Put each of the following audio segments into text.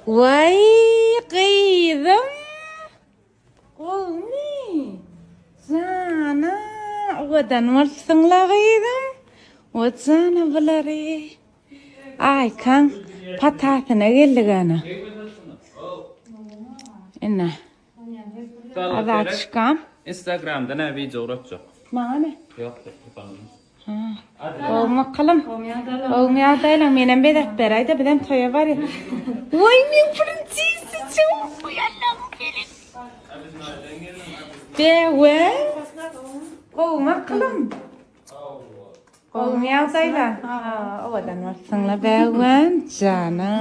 Waý gyzym. Gowmy? Jana, owadan bolupsyň-la gyzym. O jana bulary. Aýkaň patasyna geldik ana. Ine. Azatçykam. Instagramda nä wideo ugratjak? Maňa ne? Ýok, Gowmy kylym? Gowmy ýagdaýlaň? Menem bezäp beräýdä, bizem toýa barýas. Waý, meň prinsesajygym, waý Allahym meniň. Bewe. Gowmy kylym? Gowmy ýagdaýlaň? Owadan bolupsyň-la Bägüm jana.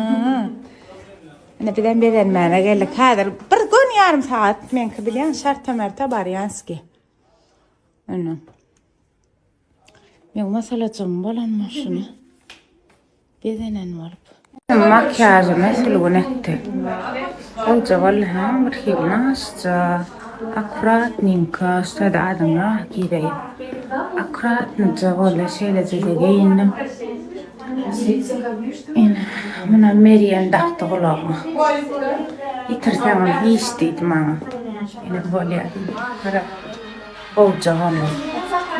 Ine bizem bezenmäne geldik. Häzir bir gün ýarym sagat meňki bilýän şarta-merta barýanski. Ine. Meň masalajygym bolanmy şuny? Bezenen bolup. Makiýažymy sülgün etdi. Gowja boldy ha, bir hili naşja. Akkuratninka, şeýle adamlar ah gireýin. Akkuratnyja boldy, şeýleje-de geýindim. Ine, muny Merýem dakdy gulagyma. Ýitirseňem hiç diýdi maňa. Ine bolýar diýdi. Gara. Gowja boldy.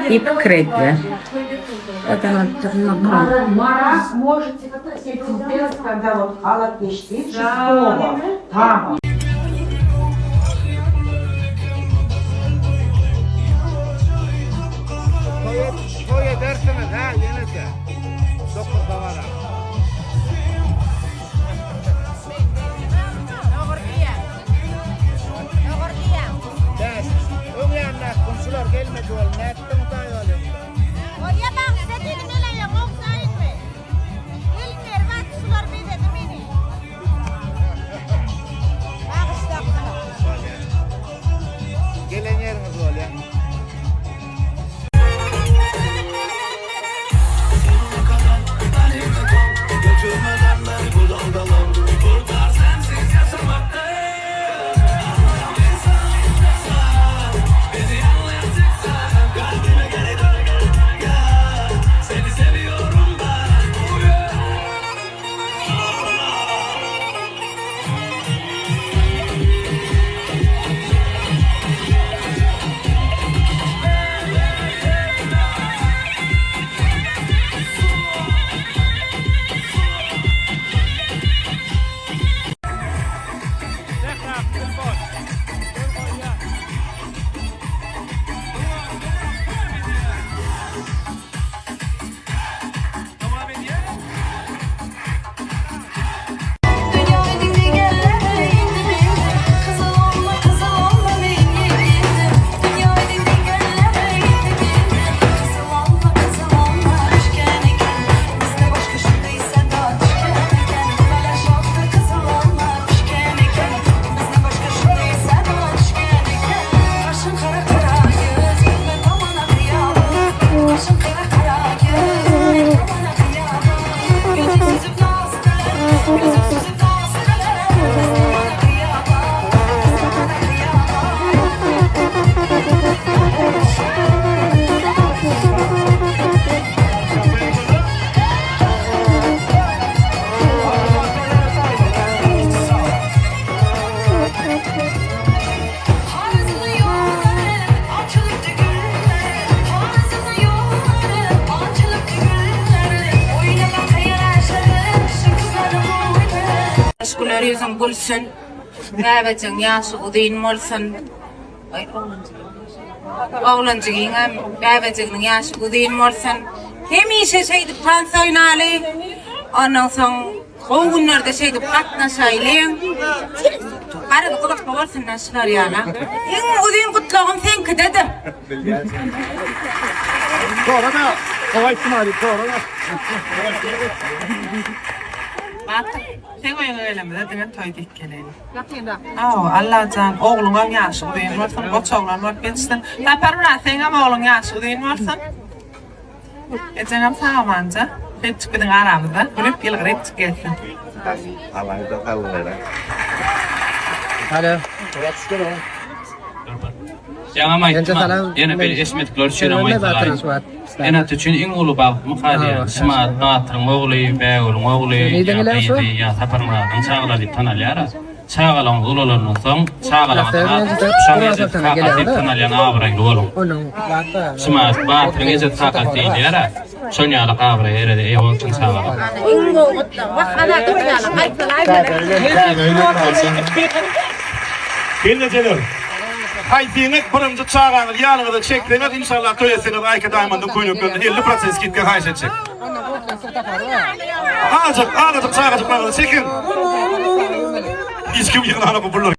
Diýip pikir edýän. Odan alyp durun Toý edersiňiz hä ýene-de. Dokuzda barar. Bäş. Öň ýanyndaky gumşular gelmedi ol nätdiň hudaý ýolunda. Bolýa bagyşla diýdim el aýagyňy ogşaýynmy. Gelin berbat şular bezedi meni. Bagyşla Bolýa. Gelen ýeriňiz bolýa. Güler ýüzüň gülsün, bäbejigiň ýaşy uzyn bolsun. Oglanjygyňam bäbejiginiň ýaşy uzyn bolsun. Hemişe şeýdip tans oýnaly. Ondan soň gowy günlerde şeýdip gatnaşaýlyň. Garaz gyzykly bolsun-da şular ýala. Iň uzyn gutlagym seňkidedir. Sorana, sorana. Batyr, seň öýüňe gelemizde diňe toý diýip geleýin. Hawa, Allajan, ogluňam ýaşy uzyn bolsun, goç oglan bolup ýetişsin. Saparmyrat, seňem ogluň ýaşy uzyn bolsun. Ejeňem sag-amanja, şeýtjik biziň aramyzda gülüp, ýylgyrypjyk gezsin. Allaňyza saglyk beren. Alo. Ýaňam aýtdym, ýene bir eşitmedikler üçin hem aýtdym. Ene-ata üçin iň uly bagtmyka diýýän. Şumat Batyryň ogly, Bägülüň ogly, ýa gyzy, ýa Saparmyradyň çagalary diýip tanalýar-a. Çagalaryňyz ulalandan soň, çagalaryňyzyň ady tutup, şoň ejesi kakasy diýip tanalýan abraýly boluň. Şumat Batyryň ejesi kakasy diýilýär-ä. Şon ýaly abraýa ýere-de eýe bolsun çagalar. Iň gowy gutlag. Wah, Azat ýaly gaýtalaýmaly. Gelnejeler, haýsyňyz birinji çagaňyzy ýanyňyza çekseňiz, inşallah toý etseňiz Aýka Diamond-yň köýneklerine 50 prosent skidka haýyş etjek. Azajyk, azajyk çagajyklaryňyzy çekiň. Hiç kim ýygnanok bu pullary.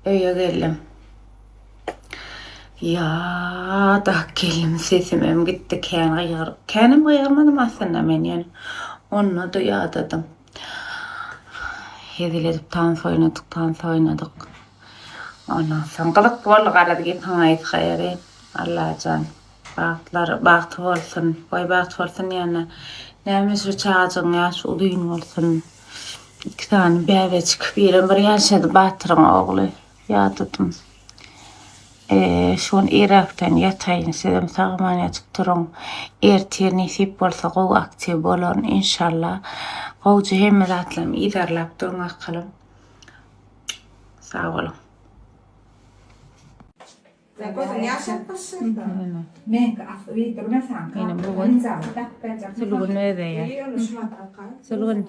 Öýe geldim. Ýadak geldim sesimem gitdi kän gygyr känem gygyrmadym aslynda men ýöne onda-da ýadadym. Hezil edip tans oýnadyk tans oýnadyk. Ondan soň gyzykly boldy garaz gepiň gysga ýeri. Allajan bagtlar bagty bolsun goý bagty bolsun ýöne näme şu çagajygyň ýaşy uzyn bolsun. Iki sany bäbejik birem bir ýaşady Batyryň ogly. Ýadadym. Eee, şu gün irräkden ýataýyn, sizem sag-aman ýatyp turuň. Ertir nesip bolsa gowy aktiw bolaryn inşallah. Gowja hemme zatlarymy yzarlap duruň akylym. Sag boluň. Ine bu gün Sülgün özeýär. Sülgün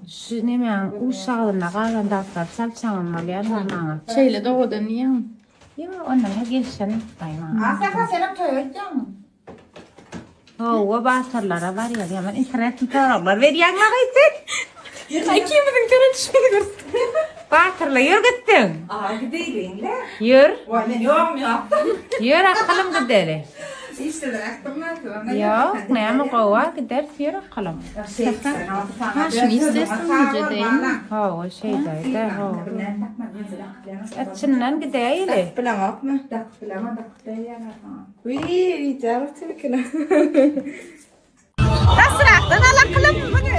şu nemäň uşagynda galan zatlary çalçaňam bolýar maňa. Şeýle dogadan diýýäňmi? Ýok, ondan her gelişen maňa. Asafa senem toýa gitýäňmi? Hawa, batyrlara barýar. Ýaman interesny soraglar berýäň maňa sen. Ikimiziň seredişimizi görsün. Batyrla ýör gitseň. A gideýliň-le. Ýör. Waý men ýogum ýok. Ýör akylym gideli. Işden akdyrma. Ýok, näme gowa gideris ýör akylym. Ha şuny istersen diýeýin. Hawa, şeýdäý-de, hawa. Çyndan gidäýeli. Bileňokmy? Daşrakdan al akylym muny.